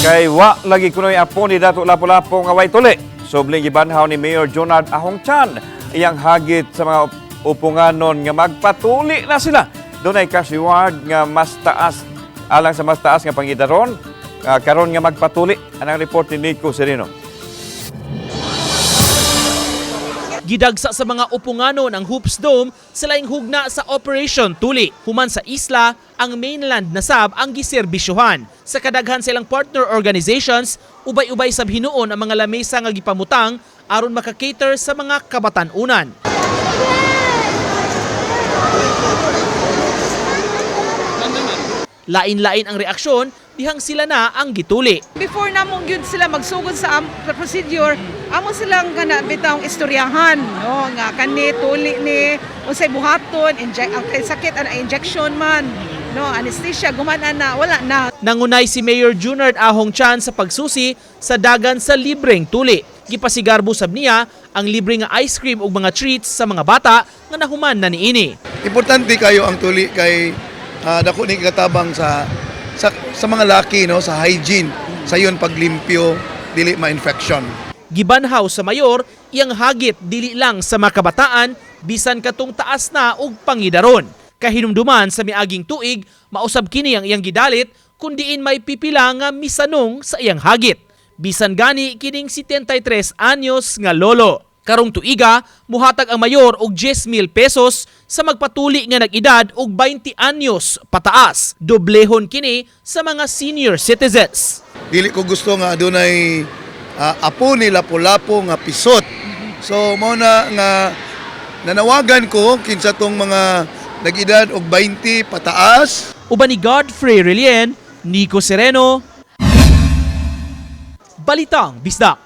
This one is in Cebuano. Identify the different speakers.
Speaker 1: Kay wa lagi kunoy apo ni Datu Lapu-Lapu nga way tuli. Subling gibanhaw ni Mayor Junard Ahong Chan iyang hagit sa mga upunganon nga magpatuli na sila. Dunay cash reward nga mas taas alang sa mas taas nga pangidaron karon nga magpatuli. Anang report ni Nico Sereno.
Speaker 2: Gidagsa sa mga upunganon ang Hoops Dome sa laing hugna sa Operation Tuli. Human sa isla, ang mainland na sab ang giserbisyuhan. Sa kadaghan sa ilang partner organizations, ubay-ubay sab hinuon ang mga lamesa nga gipamutang aron maka-cater sa mga kabatan-unan. Lain-lain ang reaksyon dihang sila na ang gituli.
Speaker 3: Before namo gyud sila magsugod sa procedure, amo silang kana bitawng istoryahan, no, nga kani tuli ni unsay buhaton, inject ang kay sakit ana injection man, no, anesthesia guman ana, wala na.
Speaker 2: Nangunay si Mayor Junard Ahong Chan sa pagsusi sa dagan sa libreng tuli. Gipasigarbo sab niya ang libre nga ice cream ug mga treats sa mga bata nga nahuman na niini.
Speaker 4: Importante kayo ang tuli kay dako ni katabang sa mga laki, no, sa hygiene, sa yon paglimpyo, dili ma-infection.
Speaker 2: Gibanhaw sa mayor iyang hagit dili lang sa mga kabataan bisan katong taas na og pangidaron. Kahinumduman sa miaging tuig, mausab kini ang iyang gidalit kun diin may pipila nga misanong sa iyang hagit. Bisan gani kining 73 anyos nga lolo. Karong tuiga, muhatag ang mayor og 10,000 pesos sa magpatuli nga nag-edad og 20 anyos pataas. Doblehon kini sa mga senior citizens.
Speaker 4: Dili ko gusto nga adunay apo ni Lapu-Lapu nga pisot. So mao na nga nanawagan ko kinsa tong mga nag-edad og 20 pataas.
Speaker 2: Uban ni Godfrey Relien, Nico Sereno, Balitang Bisdak.